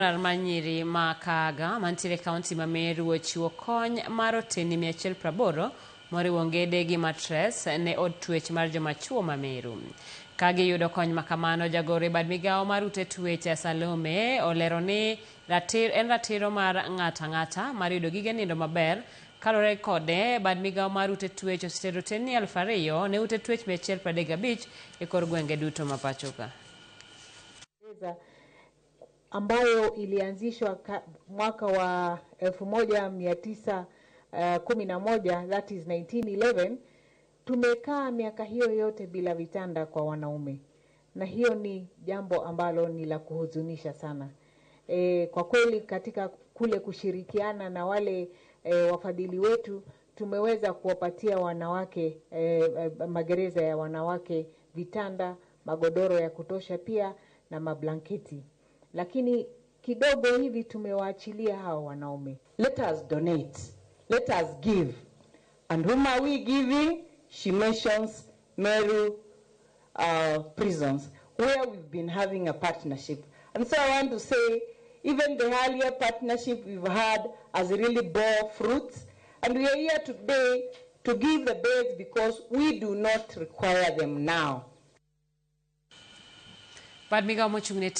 Mar nyiri ma Kaaga mantiere e kaunti ma Meru ochiwo kony mar oteni 180 moriwo ongede gi matres ne od twech mar joma chuo ma Meru. Ka giyudo kony makamano, jagoro e bad migawo mar ute twech Salome olero ni en ratiro mar ng'ato ang'ata mar yudo gige nindo maber. Kaluwore kode, bad migawo mar ute twech osetero oteni 2000 ne ute twech 135 e kor gwenge duto ma pacho ka. Ambayo ilianzishwa mwaka wa 1911, that is 1911. Tumekaa miaka hiyo yote bila vitanda kwa wanaume, na hiyo ni jambo ambalo ni la kuhuzunisha sana. Kwa kweli katika kule kushirikiana na wale wafadhili wetu tumeweza kuwapatia wanawake magereza ya wanawake vitanda, magodoro ya kutosha pia na mablanketi, lakini kidogo hivi tumewaachilia hao wanaume. Let us donate. Let us give. And whom are we giving? She mentions Meru prisons, where we've been having a partnership. And so I want to say, even the earlier partnership we've had has really bore fruits. And we are here today to give the beds because we do not require them now. Bad migawo mochung' ne